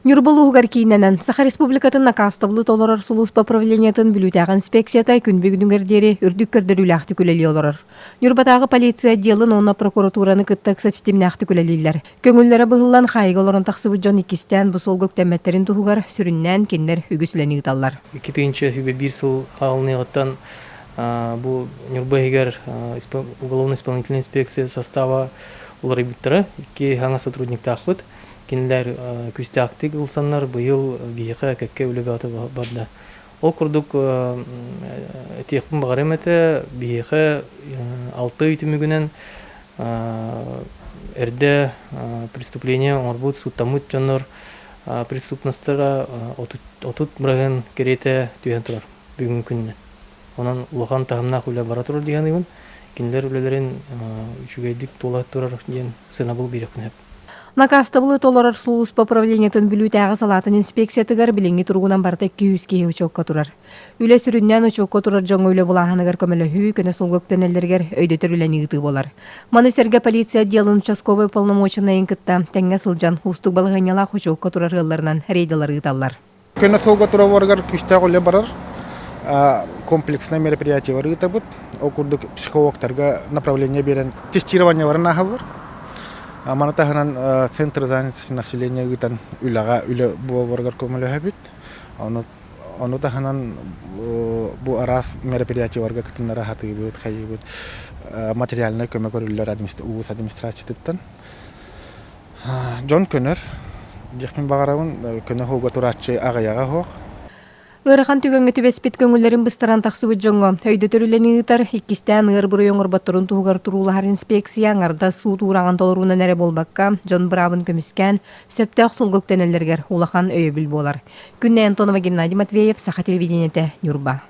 Ньурба улууһугар кииннэнэн Саха Республикатын накаастабылы толорор сулууспа управлениетын Бүлүүтээҕи инспекцията күн бүгүнүгэр диэри үрдүк көрдөрүүлээхтик үлэлии олорор. Ньурбатааҕы полиция отделын уонна прокуратураны кытта ыкса ситимнээхтик үлэлииллэр. Көҥүллэрэ быһыллан хаайыыга олорон тахсыбыт дьон иккистээн бу суолга үктэммэттэрин туһугар сүрүннээн кинилэр үгүс үлэни ыыталлар. 2021 сыл хаалыныаҕыттан бу Ньурба иһигэр уголовно-исполнительная инспекция состава уларыйбыттара. Икки саҥа сотрудниктаахпыт. Кинилэр күүстээхтик ылсаннар быйыл биһиэхэ кэккэ үлэ бөҕөтө барда. Ол курдук этиэхпин баҕарыам этэ, биһиэхэ алта ый түмүгүнэн эрдэ преступление оҥорбут, сууттаммыт дьоннор преступностара 30% кэриэтэ түһэн турар бүгүҥҥү күнүнэн. Онон улахан таһымнаах үлэ бара турар дии саныыбын. Кинилэр үлэлэрин үчүгэйдик туола турар диэн сыанабыл биэриэхпин сөп. Накаастабылы толорор сулууспа управлениетын Бүлүүтээҕи салаатын инспекциятыгар билиҥҥи туругунан барыта 200 киһи учуокка турар. Үлэ сүрүннээн учуокка турар дьоҥҥо үлэ былааһыныгар көмөлөһүү, көнө суолга үктэнэллэригэр өйдөтөр үлэни ыытыы буолар. Маны сэргэ полиция отделын участковай уполномоченнайын кытта тэҥҥэ сылдьан уустук балаһыанньалаах учуокка турар ыалларынан рейдалары ыыталлар. Көнө суолга турарыгар күүстээх үлэ барар. Комплекснай мероприятиелар ыытабыт. Ол курдук психологтарга направление биэрэн тестированиеларын ааһаллар. Маны таһынан центр занятости населения ыытан үлэҕэ үлэ буоларыгар көмөлөһөбүт. Ону ону таһынан бу араас мероприятиеларга кытыннара сатыыбыт, хайыыбыт. Материальнай көмө көрүллэр улуус администрациятыттан. Дьон көнөр диэхпин баҕарабын, көнө уһууга турааччы аҕыйаҕа суох. Ыарахан түгэҥҥэ түбэспит көҥүллэрин быстаран тахсыбыт дьоҥҥо өйдөтөр үлэни ыытар, иккистээн ыар буруй оҥорботторун туһугар туруулаһар инспекция аҥардас суут уурааҕын толоруунан эрэ буолбакка, дьон быраабын көмүскээн, сөптөөх суолга үктэнэллэригэр улахан өйөбүл буолар. Күннэй Антонова, Геннадий Матвеев, Саха телевидениетэ, Ньурба.